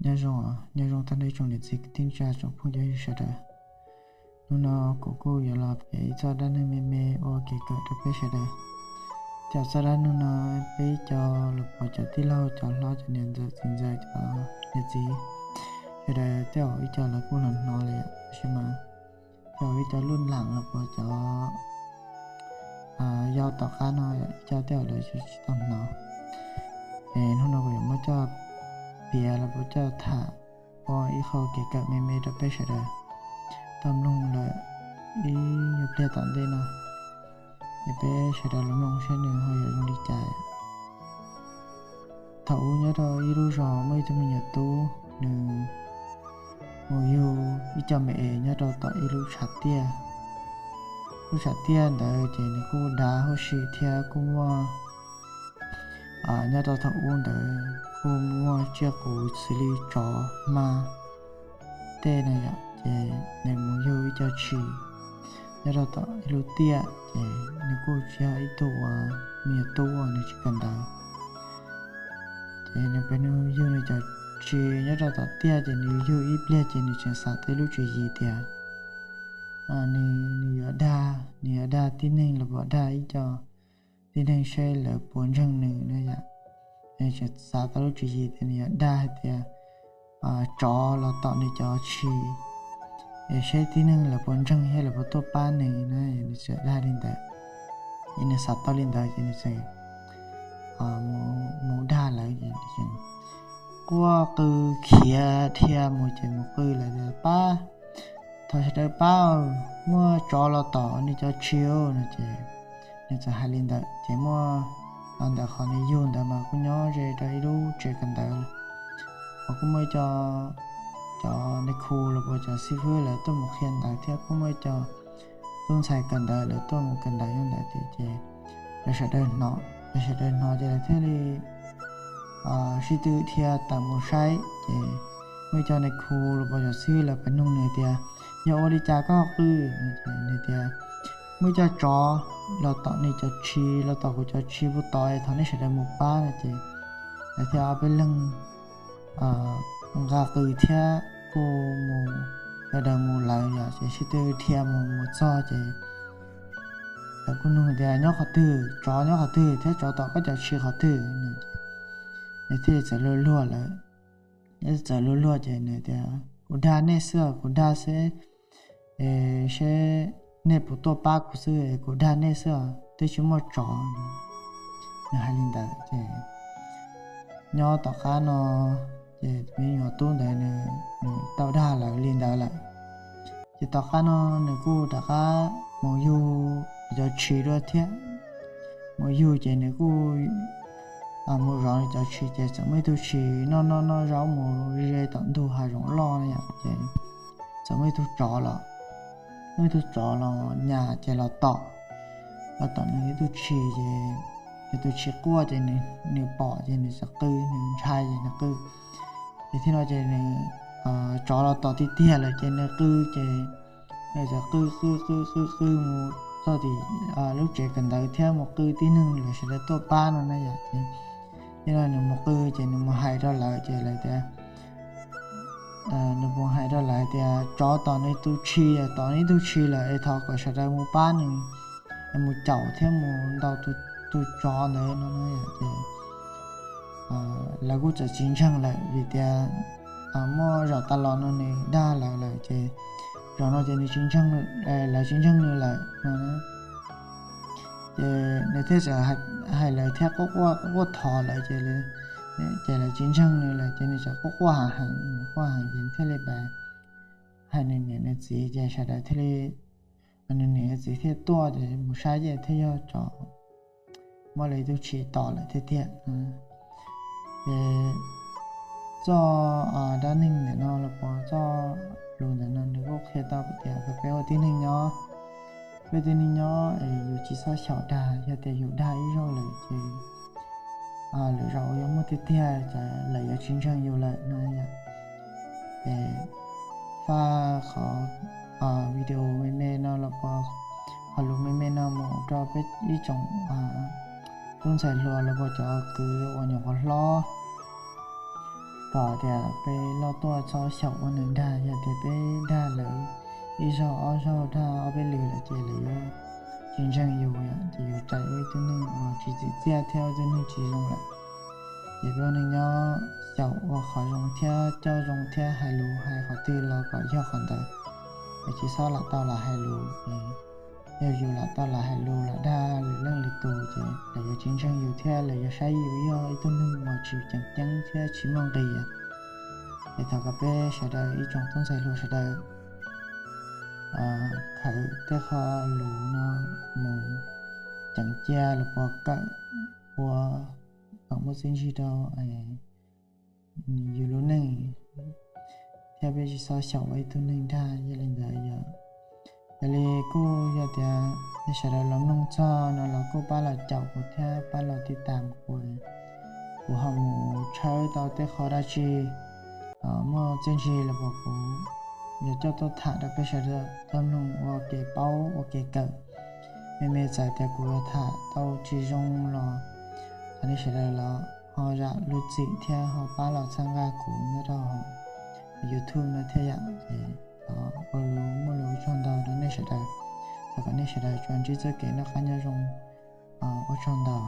Nyob zoo, nyob zoo tag nrho ib tsoom niam txiv kwv tij neej tsa tsoom phooj ywg sawv daws. Hnub no kuv kuj yuav los piav ib txoj dab neeg me me ua kev kawm rau peb sawv daws. Cov txoj dab neeg no peb cov los puas cov tij laug cov hlob cov niam ntxawm txiv ntxawm cov niam txiv sawv daws tej zaum ib co lawv kuj hnov hnov lawm, tab sis mas tej zaum ib co lub nlam los puas cov yau tom qab no ib co tej zaum lawv tsis tau hnov. Es hnub no kuv yuav muab coj piav los puas coj tham ua ib qho kev kawm me me rau peb sawv daws tau mloog lawm ib nyuag pliag tom ntej no. Es peb sawv daws los mloog saib nws ho yuav zoo li cas. Thaum ub nyob rau ib lub zos muaj ib tug me nyuam tub, nws mus yug ib co me es nyob rau tom ib lub tshav tiaj. Lub tshav tiaj ntawd ces nws kuj dav huv si thiab kuj muaj, nyob rau thaum ub ntawd kuj muaj tsiaj qus xws li tsov hma tej no yom, ces nws mus yug ib co tshis nyob rau tom ib lub tiaj, ces nws kuj tsis yog ib tug uas me nyuam tub uas nws tsis kawm ntawv. Ces nws pem nws yug nws cov tshis nyob rau tom tiaj, ces nws yug ib pliag ces nws tseem xav tau lub tswv yim tias nws, nws yuav dag, nws yuav dag tib neeg los puas dag ib co tib neeg saib lawv puas ntseeg nws na yom. Nws tseem xav tau lub tswv yim tias nws yuav dag hais tias tsov los tom nws cov tshis es saib tib neeg lawv puas ntseeg thiab lawv puas tuaj pab nws na, nws tseem dag li ntawd. Es nws xav tau li ntawd ces nws txawm mus dag lawv, quaj qw khiav dhia mus ces mus qw lawv tias pab, thov sawv daws pab, muaj tsov los tom nws cov tshis no ces nws txawm hais li ntawd ces muaj, los ntawm qhov nws yug ntawd mas kuj nyob ze rau ib lub tsev kawm ntawv uas kuj muaj ib co, cov nais khu los puas cov xib fwb lawv tuaj mus qhia ntawv thiab kuj muaj ib co tub ntxhais kawm ntawv lawv tuaj mus kawm ntawv nyob ntawd tias ces lawv sawv daws hnov, lawv sawv daws hnov ces lawv thiaj li sib tw dhia tawm mus saib ces muaj ib co nais khu los puas cov xib fwb lawv pem nug nws tias yog ua li cas koj ho qw no ces nws tias muaj ib co tsov los tom nws cov tshis, los tom kuv cov tshis puag tod es thov nej sawv daws mus pab no ces lawv thiaj ob peb leeg nqa qws thiab kuj mus, sawv daws mus lawm yom, ces sib tw dhia mus mus txog ces lawv kuj nug tias nyob qhov twg, tsov nyob qhov twg thiab tsov tom koj cov tshis qhov twg no. Nws thiaj li txawm luag luag lawm, txawm luag luag ces nws tias kuv dag nej xwb os, kuv dag xwb, seb nej puas tuaj pab kuv xwb, kuv dag nej xwb os, twb tsis muaj tsov. Nws hais li ntawd ces nyob tom qab no ces me nyuam tub ntawd nws tau dag lawv li ntawd lawm. Ces tom qab no nws kuj rov qab mus yug cov tshis dua thiab. Mus yug ces nws kuj mus zov nws cov tshis ces txawm muaj ib tug tshis noj noj noj zaub mus ze tom ntug hav zoov loj no yom, ces txawm muaj ib tug tsov los, muaj ib tug tsov los nyas ces los tom, los tom nws ib tug tshis ces nws tus tshis quaj ces nws pom ces nws txawm qw, nws ntshai ces nws qw. Ces thiaj no ces nws, tsov los tom tiag tiag lawm ces nws qw ces nws txawm qw qw qw qw qw mus txog tim lub tsev kawm ntawv thiab mus qw tib neeg lawv sawv daws tuaj pab no na yom. Ces thiaj no nws mus qw ces nws mus hais rau lawv ces lawv tias, nws mus hais rau lawv tias tsov tom nws tus tshis, tom nws ib tug tshis lawm es thov kom sawv daws mus pab nws, mus caum thiab mus ntaus tus tsov ntawd no na yom. Ces lawv kuj txawm tsis ntseeg lawm vim tias muaj zaum tas los no nws dag lawv lawm ces zaum no ces nws tsis ntseeg, lawv tsis ntseeg nws lawm no. Ces nws thiaj txawm hais lawv thiab quaj quaj thov lawv ces, ces lawv tsis ntseeg nws lawm ces nws txawm quaj quaj heev heev, quaj heev ces thiaj li pab hais nws niam nws txiv ces sawv daws thiaj li, nws niam nws txiv thiaj tuaj ces mus saib ces thiaj yog tsov muab lawv ib tug tshis tom lawm tiag tiag. Ces txoj dab neeg ntawm no los puas txoj lus ntawm no nws kuj qhia tau tias peb ua tib neeg nyob, peb ua tib neeg nyob es yus tsis txhob xyaum dag, yog tias yus dag ib zaug lawm ces lwm zaus yuav muaj tiag tiag ces lawv yuav tsis ntseeg yus lawm no yom. Ces faj qhov video me me no los puas qhov lus me me no mus rau peb ib tsoom tub ntxhais hluas los puas cov kwv uas nyuam qhuav hlob, kom tias peb loj tuaj txhob xyaum ua neeg dag. Yog tias peb dag lawv ib zaug ob zaug, dag ob peb lwm lawm ces lawv yuav tsis ntseeg yus, ces yus rais ua ib tug neeg uas tsis txim txiaj thiab ua tug neeg tsis zoo lawm. Ces peb ua neeg nyob xyaum ua qhov zoo thiab coj zoo thiab hais lus hais qhov twg los kom yog qhov ntawd, es tsis txhob lam tau lam hais lus. Yog yus lam tau lam hais lus lam dag lwm leej lwm tus ces lawv yuav tsis ntseeg yus thiab lawv yuav saib yus yog ib tug neeg uas tsis tseem ceeb thiab tsis muaj nqis. Es thov kom peb sawv daws ib tsoom tub ntxhais hluas sawv daws khaws tej qho lus no mus ceev cia los puas kawm ua kom muaj txiaj ntsig rau yus lub neej thiab peb tsis txhob xyaum ua ib tug neeg dag. Yog li ntawd yog, yog li kuj yog tias nej sawv daws los mloog txog no los kuj pab los caum kuv thiab pab los tiv tam kuv, kuv ho mus tshawb tau tej qho dab tsi muaj txiaj ntsig los puas kuv yuav coj tuaj tham rau peb sawv daws tau mloog ua kev paub ua kev kawm. Me me txawm tias kuv yuav tham tau tsis zoo los thov nej sawv daws los ho zam lub txim thiab ho pab los txhawb nqa kuv nyob rau hauv YouTube no thiab yom. Thov ua lus muaj lus ua tsaug ntau rau nej sawv daws, thov kom nej sawv daws tsuas ntsib txoj kev noj qab nyob zoo, ua tsaug ntau.